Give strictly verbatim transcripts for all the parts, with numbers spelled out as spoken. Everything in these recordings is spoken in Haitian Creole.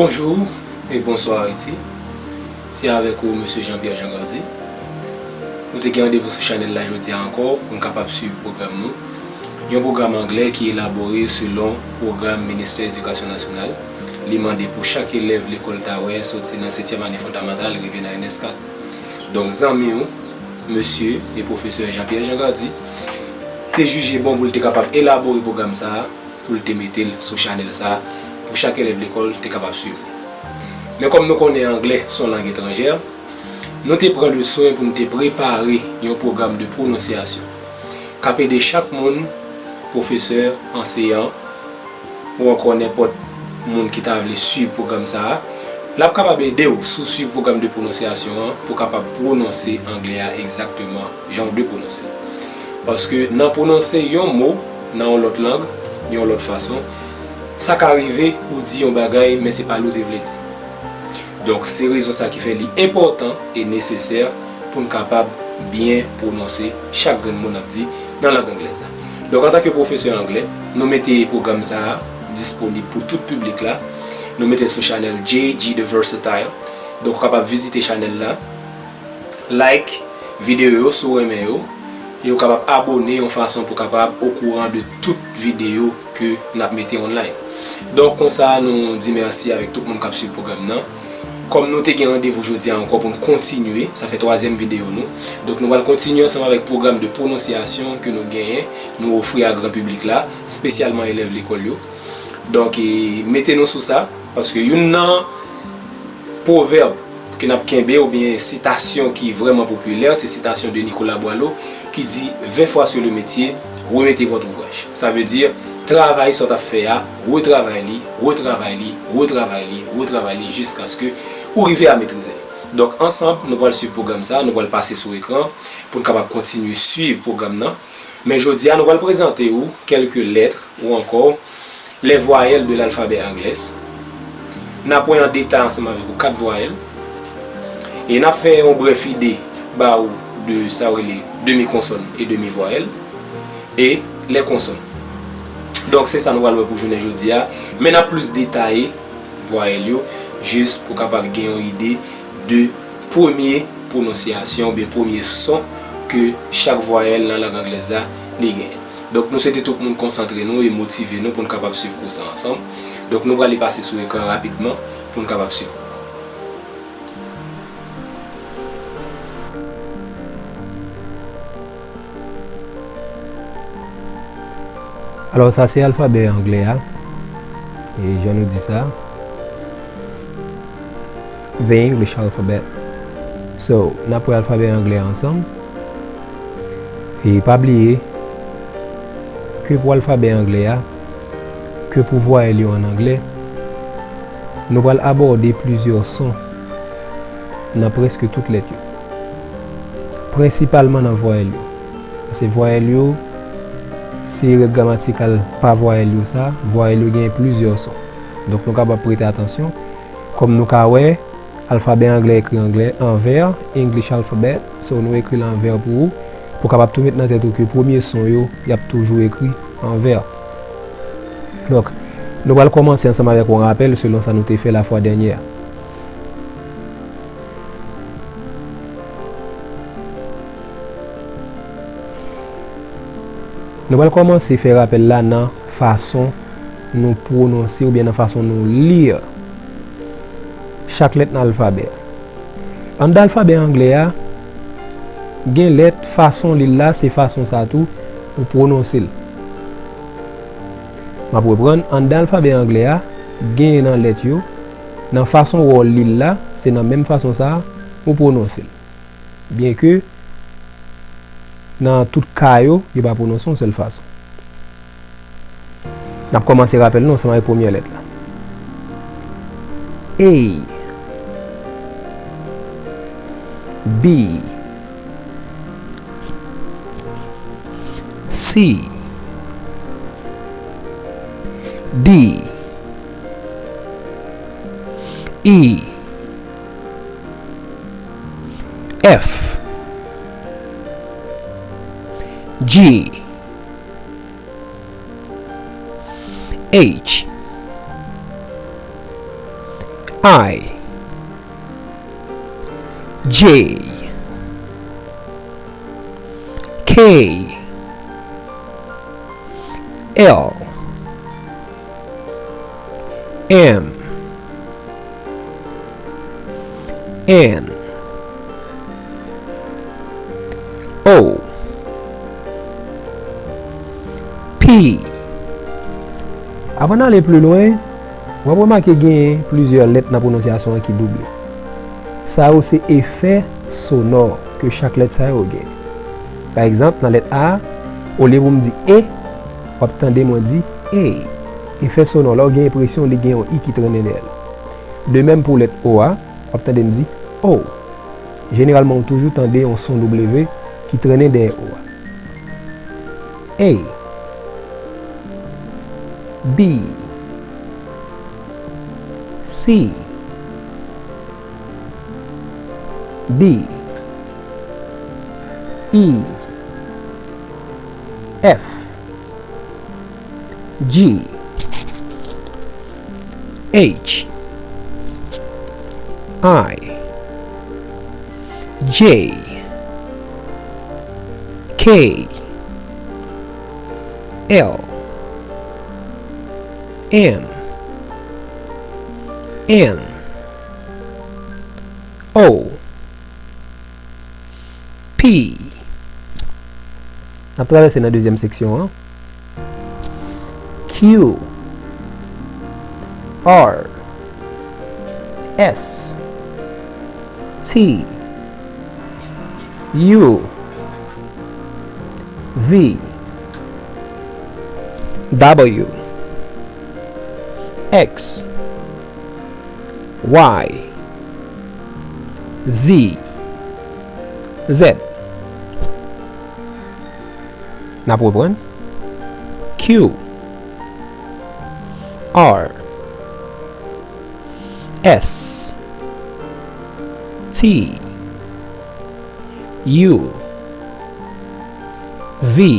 Bonjou e bonswa Ayiti. Se avèk ou, Mesye Jean Pierre Jean Gardy. Nou te gen randevou sou chanèl la jodi a ankò pou n kapab swiv pwogram nou. Yon pwogram anglè ki elabore selon pwogram Ministè Edikasyon Nasyonal. Li mande pou chak elèv lekòl Tower soti nan setyèm ane fondamantal rive nan N S kat. Donk, zanmi w, mesye e pwofesè Jean Pierre Jean Gardy, te jije bon pou l te kapab elabore pwogram sa a, pou l te mete l sou chanèl sa a, pou chak elèv lekòl te kapab swiv li. Men kòm nou konnen anglè se yon lang etranjè, nou te pran le swen pou n te prepare yon pwogram de pwononsyasyon k ap ede chak moun, pwofesè, anseyan, ou ankò nenpòt moun ki ta vle swiv pwogram sa a, l ap kapab ede w si w swiv pwogram de pwononsyasyon an pou w kapab pwononse anglè a egzakteman jan w dwe pwononse l. Paske nan pwononse yon mo nan yon lòt lang, yon lòt fason, sa ka rive ou di yon bagay, men se pa li w te vle di. Donk, se rezon sa ki fè li enpòtan e nesesè pou n kapab byen pwononse chak grenn mo n ap di nan lang anglèz la. Donk, antanke pwofesè anglè, nou mete pwogram sa a disponib pou tout piblik la. Nou mete l sou chanèl J G The Versatile. Donk, ou kapab vizite chanèl la, like videyo yo si w renmen yo, e ou kapab abone yon fason pou w kapab okouran de tout videyo ke n ap mete online. Donk, konsa, nou di mèsi avèk tout moun k ap swiv pwogram nan. Kòm nou te gen randevou jodi a ankò pou n kontinye, sa fè twazyèm videyo nou. Donk, nou pral kontinye ansanm avèk pwogram de pwononsyasyon ke nou genyen, nou ofri a gran piblik la, espesyalman elèv lekòl yo. Donk, e, mete nou sou sa, paske youn nan pwovèb ke n ap kenbe oubyen sitasyon ki vrèman popilè, se sitasyon de Nicolas Boileau ki di, vingt fois sur le métier, remettez votre ouvrage. Sa vle di, travay sa w t ap fè a, retravay li, retravay li, retravay li, retravay li, jiskaske ou rive a metrize l. Donk, ansanm, nou pral swiv pwogram sa, nou pral pase sou ekran pou n kapab kontinye swiv pwogram nan. Men jodi a, nou pral prezante ou kèlke lèt ou ankò les voyelles de l'alphabet anglais. N ap wè an detay ansanm avèk ou kat vwayèl. E n ap fè yon brèf ide ba ou de sa yo rele demi konsòn e demi vwayèl e lè konsòn. Donk, se sa nou pral wè pou jounen jodi a. Men n ap plis detaye vwayèl yo, jis pou kapab gen yon ide de premye pwononsyasyon oubyen premye son ke chak vwayèl nan lang anglèz la li genyen. Donk, nou swete tout moun konsantre nou e motive nou pou n kapab swiv kou sa ansanm. Donk, nou prale pase sou ekran rapidman pou n kapab swiv. Alò, sa se alfabè anglè a. E jan nou di sa, the English alphabet. So, n ap wè alfabè anglè a ansanm. E pa bliye ke pou alfabè anglè a, ke pou vwayèl yo an anglè, nou pral abòde plizyè son nan prèske tout lèt yo. Prensipalman nan vwayèl yo. Paske vwayèl yo, se règ gramatikal pa vwayèl yo sa, vwayèl yo genyen plizyè son. Donk, nou kapab prete atansyon. Kòm nou ka wè, alfabè anglè ekri anglè an vè, English alphabet, so nou ekri l an vè pou ou, pou kapab tou met nan tèt ou ke premye son yo, y ap toujou ekri an vè. Donk, nou pral kòmanse ansanm avèk yon rapèl selon sa nou te fè lafwa dènyè a. Nou pral kòmanse fè rapèl la nan fason nou pwononse oubyen nan fason nou li chak lèt nan alfabè a. Anndan alfabè anglè a, gen lèt, fason li l la, se fason sa tou ou pwononse l. M ap reprann, anndan alfabè anglè a, gen nan lèt yo, nan fason wè w li l la, se nan menm fason sa a ou pwononse l. Byenke nan tout ka yo, yo pa pwononse yon sèl fason. N ap kòmanse rapèl nou ansanm avèk premyè lèt la. A, B, C, D, E, F, G, H, I, J, K, L, M, N, O, P. Avan n ale pli lwen, w ap remake genyen plizyè lèt nan pwononsyasyon an ki double. Sa yo se efè sonò ke chak lèt sa yo gen. Pa egzanp, nan lèt A, olye pou m di E, w ap tande mwen di ey. Efè sonò la, w gen enpresyon li gen yon I ki trennen dèyè l. De menm pou lèt O a, w ap tande m di o. Jeneralman, ou toujou tande yon son W ki trennen dèyè O a. A, B, C, D, E, F, G, H, I, J, K, L, M, N, O, P. N ap travèse nan dezyèm seksyon an. Q, R, S, T, U, V, W, X, Y, Z, Z. N ap reprann. Q, R, S, T, U, V,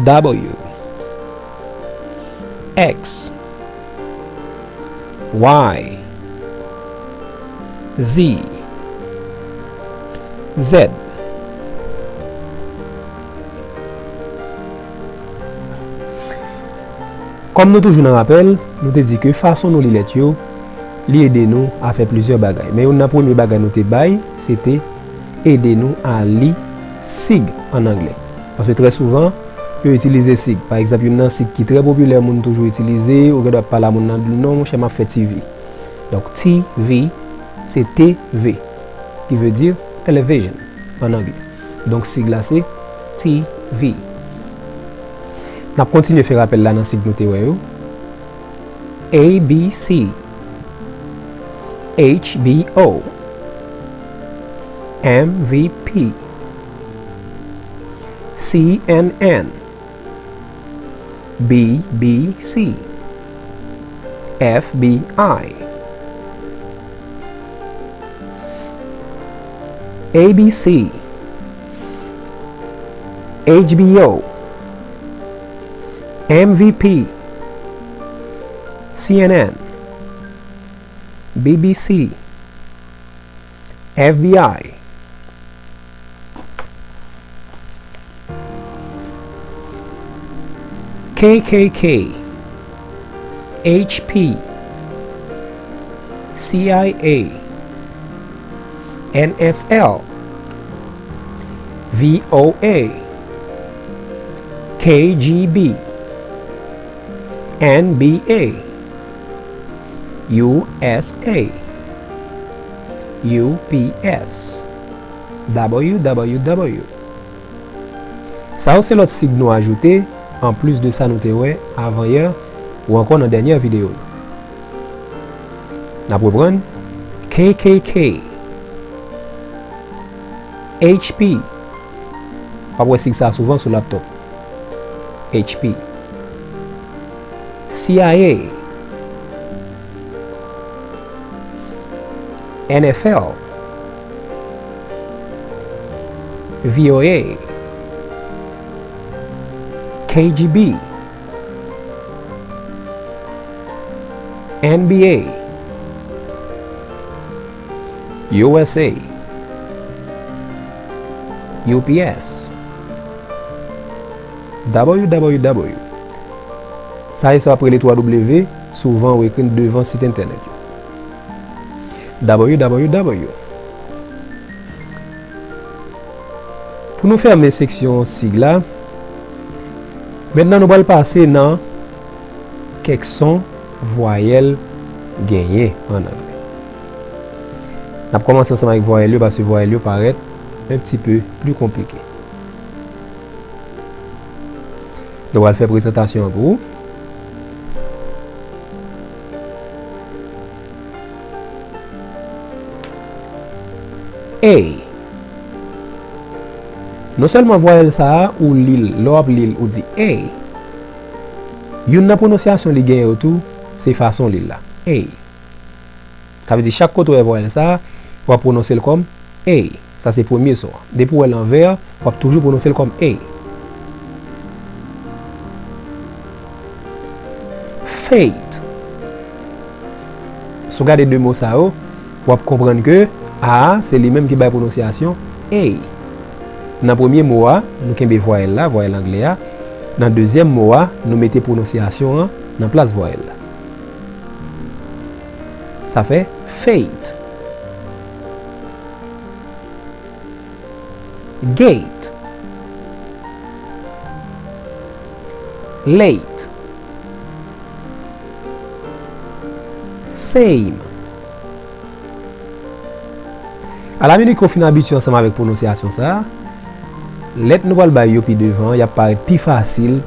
W, X, Y, Z, Z. Kòm nou toujou nan rapèl, nou te di ke fason nou li lèt yo, li ede nou a fè plizyè bagay. Men youn nan premye bagay nou te bay, se te ede nou a li sig ann anglè. Paske trè souvan, yo itilize sig. Pa egzanp, youn nan sig ki trè popilè moun toujou itilize, ou gen dwa ap pale a moun nan, di l, "Non, monchè, m ap fè T V." Donk, T V, se T V, ki vle di television ann anglè. Donk, sig la se T V. N ap kontinye fè rapèl la nan sig nou te wè yo. A B C, H B O, M V P, C N N, B B C, F B I, A B C, H B O, M V P, C N N, B B C, F B I, K K K, H P, C I A, N F L, V O A, K G B, N B A, U S A, U P S, W W W. Sa yo se lòt sig nou ajoute, anplis de sa nou te wè avan yè, ou ankò nan dènyè videyo nou. N ap reprann, K K K, H P, w ap wè sig sa a souvan sou laptop. H P, C I A, N F L, V O A, K G B, N B A, U S A, U P S, W W W. Sa e sa w ap rele twa W, souvan ou ekri l devan sit entènèt yo. W W W. Pou nou fèmen seksyon sig la, mentnan nou pral pase nan kèk son vwayèl genyen an anglè. N ap kòmanse ansanm avèk vwayèl yo, paske vwayèl yo parèt un petit peu plus compliqué. Nou pral fè prezantasyon an pou ou. A. Non sèlman vwayèl sa a, ou li l, lè w ap li l, ou di A. Youn nan pwononsyasyon li genyen yo tou, se fason w li l la. A. Sa vle di chak kote w wè vwayèl sa a, w ap pwononse l kòm A. Sa se premye son an. Depi w wè l anvè, w ap toujou pwononse l kòm A. Fate. Si w gade de mo sa yo, w ap konprann ke A a, se li menm ki bay pwononsyasyon A. Nan premye mo a, nou kenbe vwayèl la, vwayèl anglè a. Nan dezyèm mo a, nou mete pwononsyasyon an nan plas vwayèl la. Sa fè fate. Gate. Late. Same. Alaminit ke w fin abitye ansanm avèk pwononsyasyon sa a, lèt nou pral bay yo pi devan, y ap parèt pi fasil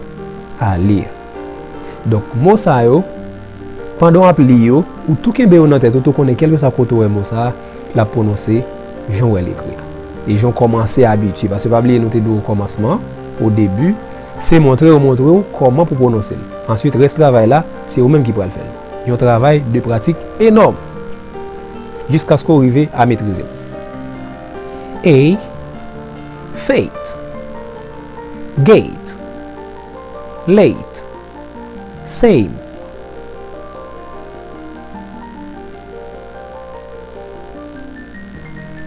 a li. Donk, mo sa yo, pandan w ap li yo, ou tou kenbe yo nan tèt ou, tou konnen kèlkeswa kote w wè mo sa a, l ap pwononse jan w wè l ekri a. E jan w kòmanse abitye, paske pa bliye nou te di w okòmansman, au début, se montre yo montre w kòman pou pwononse l. Answit, rès travay la, se ou menm ki pral fè l. Yon travay de pratik enòm, jiskaske w rive a metrize l. A, fate, gate, late, same.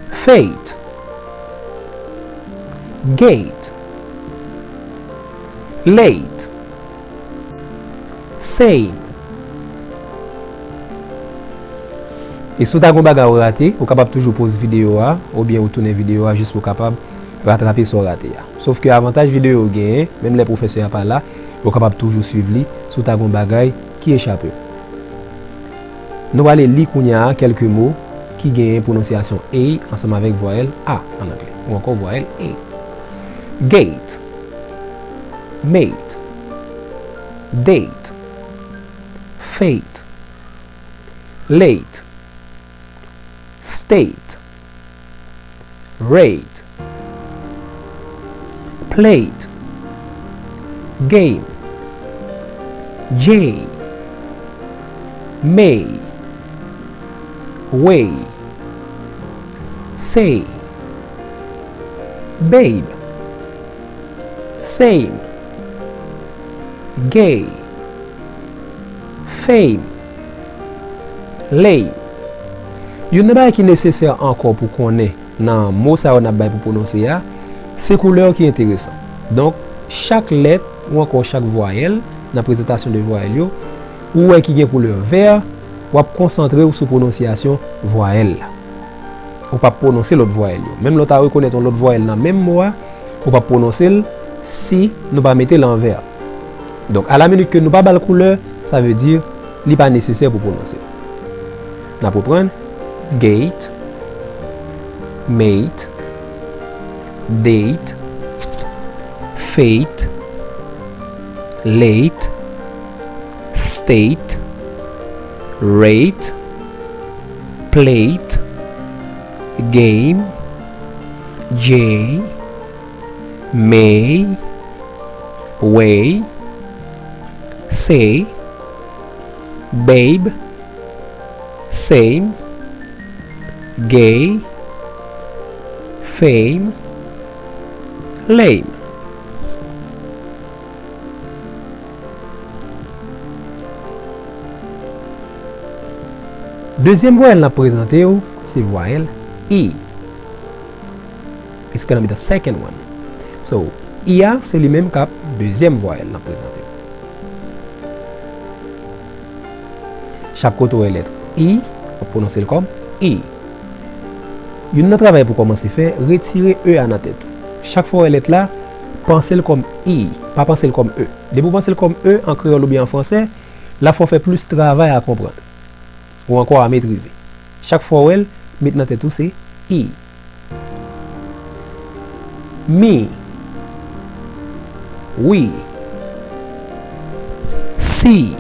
Fate, gate, late, same. E si w ta gen yon bagay ou rate, ou kapab toujou poz videyo a, oubyen ou tounen videyo a jis pou w kapab ratrape sa w rate a. Sòf ke avantaj videyo yo genyen, menm lè pwofesè a pa la, ou kapab toujou swiv li si w ta gen yon bagay ki echape w. Nou prale li kounye a kèlke mo ki genyen pwononsyasyon A ansanm avèk vwayèl A an anglè, ou ankò vwayèl A. Gate, mate, date, fate, late, state, rate, plate, game, jay, may, way, say, babe, same, gay, fame, lame. Youn nan bagay ki nesesè ankò pou konnen nan mo sa yo n ap bay pou pwononse a, se koulè yo ki enteresan. Donk, chak lèt ou ankò chak vwayèl nan prezantasyon de vwayèl yo, ou wè ki gen koulè vè, w ap konsantre w sou pwononsyasyon vwayèl la. Ou p ap pwononse lòt vwayèl yo. Menm lè w ta rekonèt yon lòt vwayèl nan menm mo a, ou p ap pwononse l si nou pa mete l an vè. Donk, alaminit ke nou pa ba l koulè, sa vle di li pa nesesè pou pwononse. N ap reprann. Gate, mate, date, fate, late, state, rate, plate, game, jay, may, way, say, babe, same, gay, fame, lame. Dezyèm vwayèl n ap prezante w, se vwayèl i. It's gonna be the second one. So, i a, se li menm k ap dezyèm vwayèl n ap prezante w. Chak kote w wè lèt i, w ap pwononse l kòm i. Youn nan travay pou kòmanse fè, retire e a nan tèt ou. Chak fwa w wè lèt la, panse l kòm i, pa panse l kòm e. Depi w panse l kòm e an kreyòl oubyen an fransè, l ap fè w fè plis travay a konprann ou ankò a metrize. Chak fwa w wè l, met nan tèt ou se i. Mi. Wi. Si.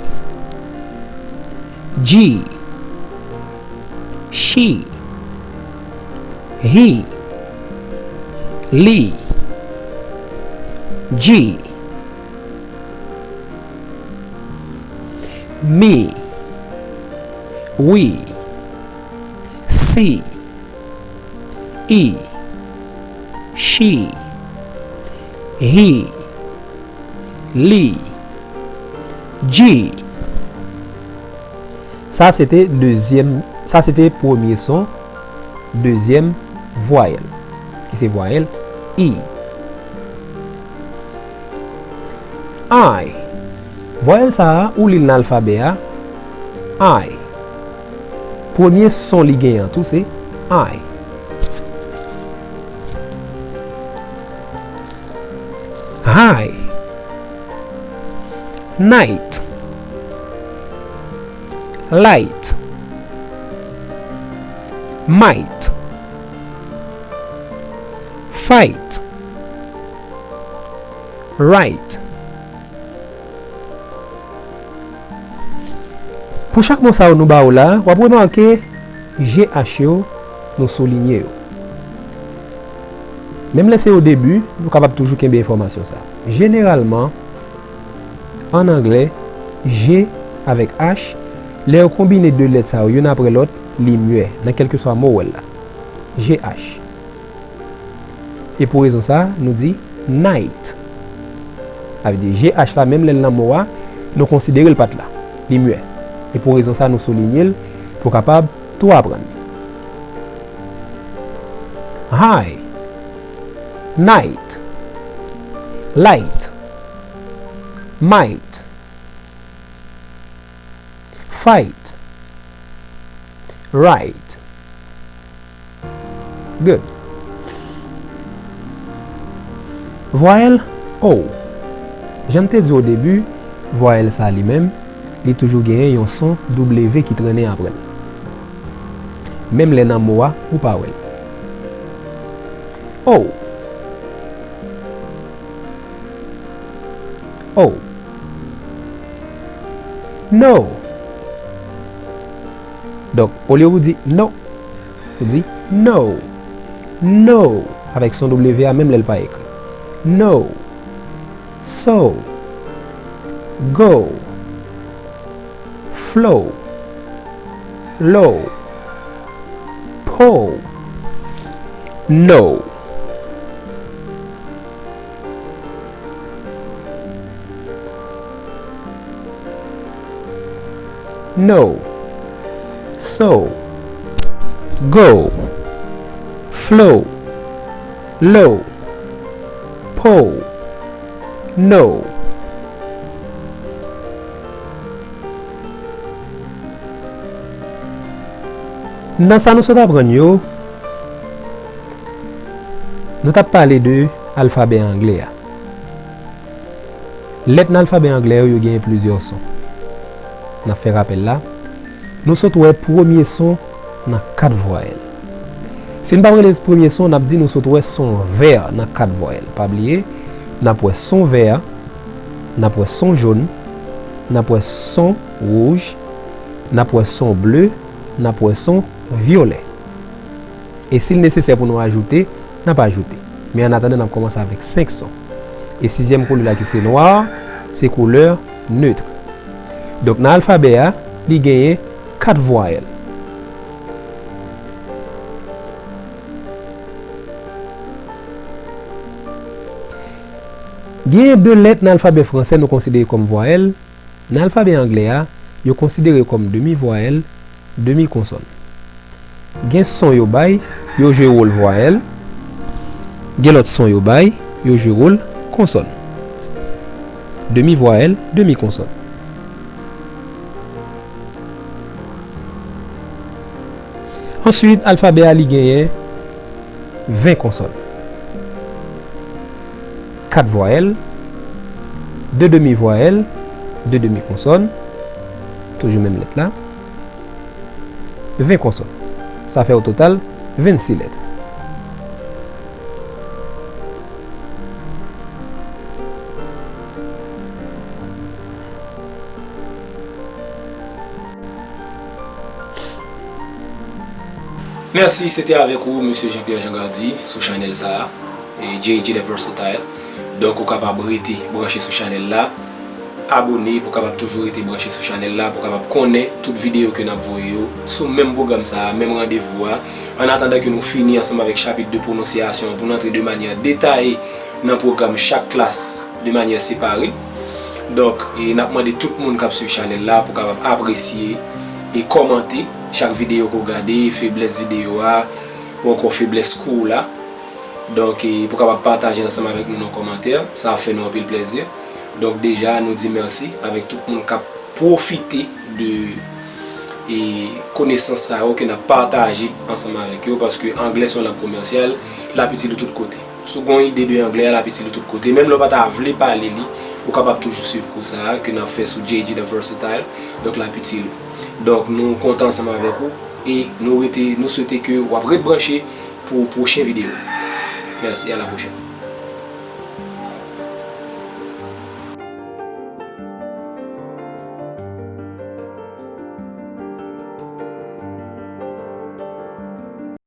Ji. Chi. Hi. Li. Ji. Mi. Wi. Si. I. Chi. Hi. Li. Ji. Sa se te dezyèm, sa se te premye son dezyèm vwayèl, ki se vwayèl i. I. Vwayèl sa a, ou li l nan alfabè a, I. Premye son li genyen an tou se I. Hi. Night. Light. Might. Fight. Right. Pou chak mo sa yo nou ba ou la, w ap remake G H yo, nou soulinye yo. Menm lè se o debi, nou kapab toujou kenbe enfòmasyon sa. Jeneralman, ann anglè, G avèk H, lè yo konbine de lèt sa yo youn apre lòt, li myè nan kèlkeswa mo w wè l la. G H. E pou rezon sa, nou di night. Sa vle di G H la, menm lè l nan mo a, nou konsidere l pa t la. Li myè. E pou rezon sa, nou soulinye l pou w kapab tou aprann li. Hi. Night. Light. Might. Fight. Right. Good. Vwayèl O. Jan n te di o debi, vwayèl sa li menm, li toujou genyen yon son W ki trennen apre l. Menm lè nan mo a, ou pa wè l. O. O. No. Donk, olye ou di no, ou di no. No. Avèk son W a, menm lè l pa ekri. No. So. Go. Flow. Low. Po. No. No. So. Go. Flow. Low. Po. No. Nan sa nou sot aprann yo, nou t ap pale de alfabè anglè a. Lèt nan alfabè anglè yo, yo genyen plizyè son. N ap fè rapèl la. Nou sot wè premye son nan kat vwayèl. Si n p ap rele premye son, n ap di nou sot wè son vè nan kat vwayèl. Pa bliye, n ap wè son vè, n ap wè son jòn, n ap wè son wouj, n ap wè son ble, n ap wè son vyolè. E si l nesesè pou nou ajoute, n ap ajoute. Men annatandan, n ap kòmanse avèk senk son. E sizyèm koulè la ki se nwa, se koulè netre. Donk, nan alfabè a, li genyen kat vwayèl. Genyen de lèt nan alfabè fransè nou konsidere kòm vwayèl. Nan alfabè anglè a, yo konsidere kòm demi vwayèl, demi konsòn. Gen son yo bay, yo jwe wòl vwayèl. Gen lòt son yo bay, yo jwe wòl konsòn. Demi vwayèl, demi konsòn. Answit, alfabè a li genyen ven konsòn. Kat vwayèl, de demi vwayèl, de demi konsòn, toujou menm lèt la, ven konsòn. Sa fè o total vennsis lèt. Mèsi, se te avèk ou, Mesye Jean Pierre Jean Gardy, sou chanèl sa a, e J J The Versatile. Donk, ou kapab rete branche sou chanèl la, abone pou kapab toujou rete branche sou chanèl la, pou kapab konnen tout videyo ke n ap voye yo sou menm pwogram sa a, menm randevou a. An atandan ke nou fini ansanm avèk chapit de pwononsyasyon an, pou n antre de manyè detaye nan pwogram chak klas de manyè separe. Donk, e n ap mande tout moun k ap swiv chanèl la pou kapab apresye e kòmante chak videyo ke w gade, feblès videyo a, ou ankò feblès kou w la. Donk, e pou kapab pataje l ansanm avèk nou nan kòmantè, sa ap fè nou anpil plèzi. Donk, deja, nou di mèsi avèk tout moun k ap pwofite de, e, konesans sa yo ke n ap pataje ansanm avèk yo, paske anglè se yon lang komèsyal, l ap itil ou tout kote. Si w gen yon ide de anglè a, l ap itil ou tout kote. Menm lè w pa ta vle pale li, ou kapab toujou swiv kou sa a ke n ap fè sou J J The Versatile. Donk, l ap itil ou. Donk, nou kontan ansanm avèk ou e nou rete, nou swete ke w ap ret branche pou pwochen videyo. Mèsi, à la prochaine.